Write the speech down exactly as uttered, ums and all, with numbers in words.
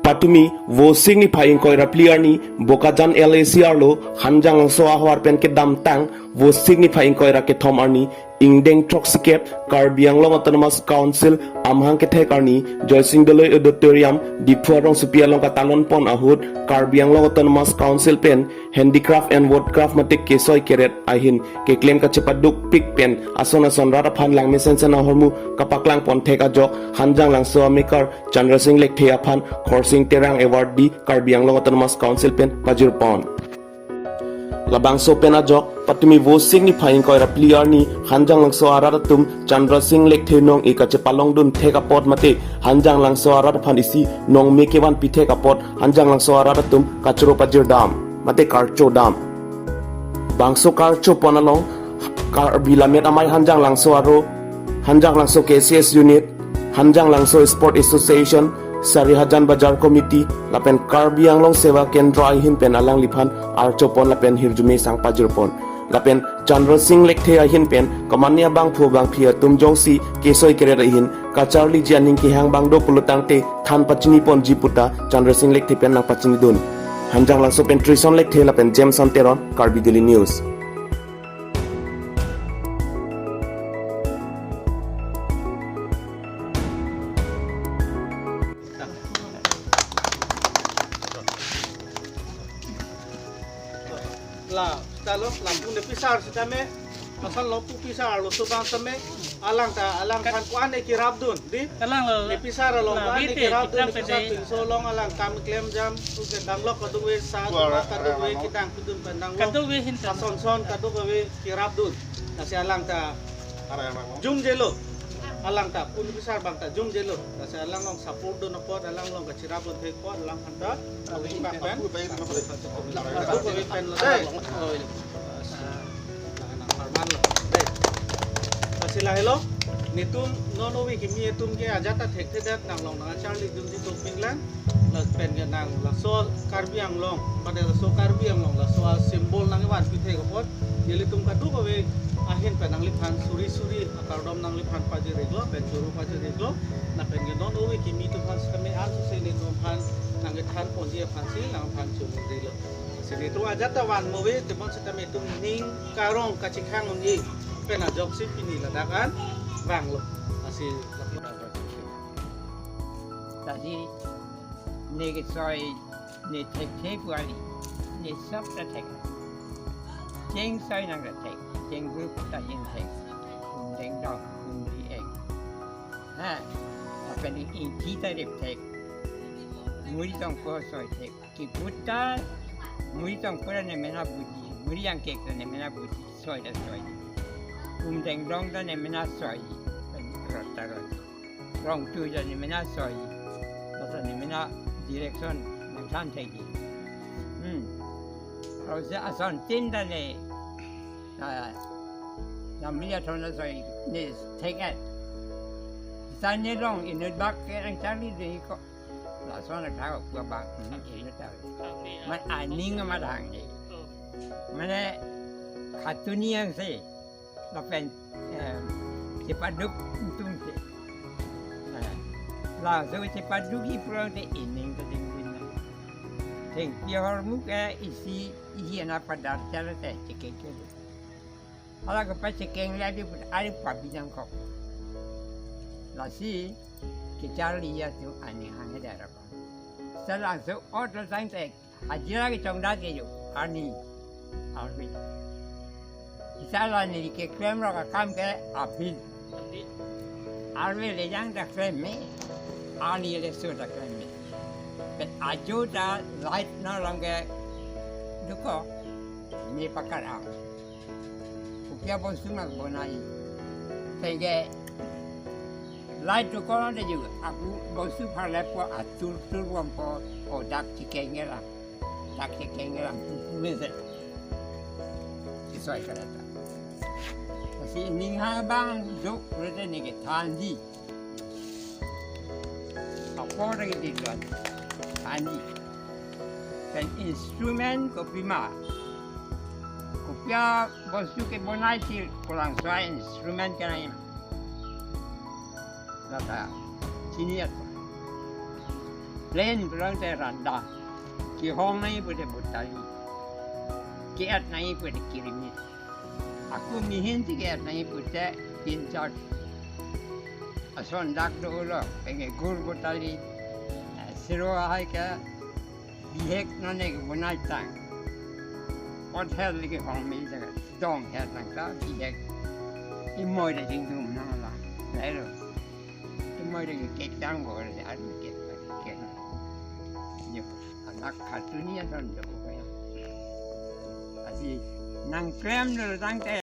Patumi Vosik niphai ingkoi ra phli arni Bokajan L A C arlo Hanjanglangso ahavar pen kedamtang Vosik niphai ingkoi ra kethom arni ingdeng throksikep Karbi Anglong Autonomous Council amahang kethek arni Joysing Doloi Auditorium Diphu arongsopi along katalon pon ahut Karbi Anglong Autonomous Council pen Handicraft and Woodcraft mate kesoi keret ahin keklem kachepadukpik pen ason ason rat aphan langmesen sen ahormu kapaklang pon thek ajok Hanjanglangso amekar Chandra Sing Lekthe aphan Khorsing Terang Award di Karbi Anglong Autonomous Council pen pajir pon. Labangso pen ajok patumi Vosik niphai ingkoi ra phli arni Hanjanglangso arat atum Chandra Sing Lekthe nong-e kachepalongdun thek apot mate Hanjanglangso arat aphan isi nongme kevanpi thek apot Hanjanglangso arat atum kachoro pajir dam mate karcho dam. Bangso karcho pon along Karbi Lammet Amei Hanjanglangso aro, Hanjanglangso K C S Unit, Hanjanglangso Sport Association, Sarihajan Bazar Committee, lapen Karbi Anglong Seva Kendra ahin pen alangliphan archo pon lapen hirjume sang pajir pon. Lapen Chandra Sing Lekthe ahin pen kamani abangphu bangphi atum jongsi kesoi keret ahin kacharliji aning kehang abang do pulotangte than pachini ponji puta Chandra Sing Lekthe pen nangpachinidun. Hanjanglangso pen Trison Lekthe lapen Jameson Teron, Karbi Daily News. La, ta lo, lampung de pisar sitame, asal lo pu pisar lo subang same, alang ta, alang kan kuan e kirap dun, di? Alang lo, Ne pisar lo, la, kuan e bete, kirap dun, kita ne pisar pede. Pinso long alang kam klem jam, tu ke danglok kadung we sa, Wah, kadung we, eh, kita pidun pen danglok. Kadung we hin ta. Ason son kadung we kirap dun. Nasi alang ta, Are anak lo. Jum jelo. Alang ta, pun pisar bang ta, jum jelo. Nasi alang long support dun apot, alang long kachirap lo thek apot, alang han ta, kawing bak pen. Aku bayi sama boleh. Aku kawing pen lo, dei. Oh, ini. Ah, nang parman lo, dei. Lasi lahelo, netum non ove kimi atum ke ajat ta thekthedet nang long nang acharli dunji dopik lang. Lapen ke nang laso Karbi Anglong, pada laso Karbi Anglong, laso a-symbol nangkevanpi thek apot. Nelitum kadokave ahin pen nangliphan suri suri akardom nangliphan pajir-iklo, pen choro pajir-iklo. Lapen ke non ove kimi atum aphan sitame an suse netum aphan nangkethan ponji aphansi nangphan choro-iklo. Si netum ajat ta van mo ave, tebon sitame netum ning karong kachekhang un-e pen ajoksi pini ladak an vanglo. Lasi, lasi ne kesoi, ne thekthe pu kali, ne sap ta thek. Chengsoi nang ta thek, chengrup ta jin thek, kumdeng dok, kumri eng. Ha, lapen ingti ta rip thek, muri tongko soi thek, kiput ta, muri tongko ta ne mena buji, muri angkek ta ne mena buji, soi ta soi. Kumdeng dong ta ne mena soi, rot ta rot. Rong tu ja ne mena soi. Basa ne mena direction nangthan thekji. Hmm. Kalau se ason tin ta ne, ah, namlia thona soi ne thek-et. Sa ne long inut bak ke nangcharli dei ko. Lason na thak ko bang, hmm, inut ta. Man aning ma dang dei. Mane khatuni yang se. Lapen, em, chepaduk tum te. Eh, laso chepaduk-i pulote ining ta ding ding. Thengpi ahormu ke isi, isi ana padar chalo te chekeng ke. Hala kepachekeng le adi put ari pabinang kok. Lasi kecharli atum aning hanghe darap. Sa laso ot lo sang te. Hajira kechongdat ke jo, arni, arni. Isa la neli keklem ra akam ke aphi. Arve lejang ta klem me, arni le sur ta klem me. Pen ajo ta light na lang ke duko, ne pakar am. Kopi abostu ma bonai. Penke light duko na de juga. Aku bostu pharle po atur tur wampo o dak chekeng la. Dak chekeng la pupu mese. Isoi kalata. Lasi ning ha bang duk rete neke thanji. Apor lagi di tuan. Ani. Pen instrumen kopi ma. Kopi abostu ke bonai si kurang soal instrumen ke nai. Lata. Sini ya. Plain pulang te randa. Kehong nangji pute botali. Ke-et nangji pute kirimi. Ako mihin si ke-et nangji pute tin char. Ason dak dolo, pengegur botali. Eh, siro ahai ke bihek nane ke bonai tang. Pot hel lagi hong mi jaga. Dong hel tang ta bihek. Imoi de jingdum nang la. Lailo. Imoi de ke tang bo de aru ke ke. Yo, anak katuni ason do ko ya. Asi nangklem dolo tangte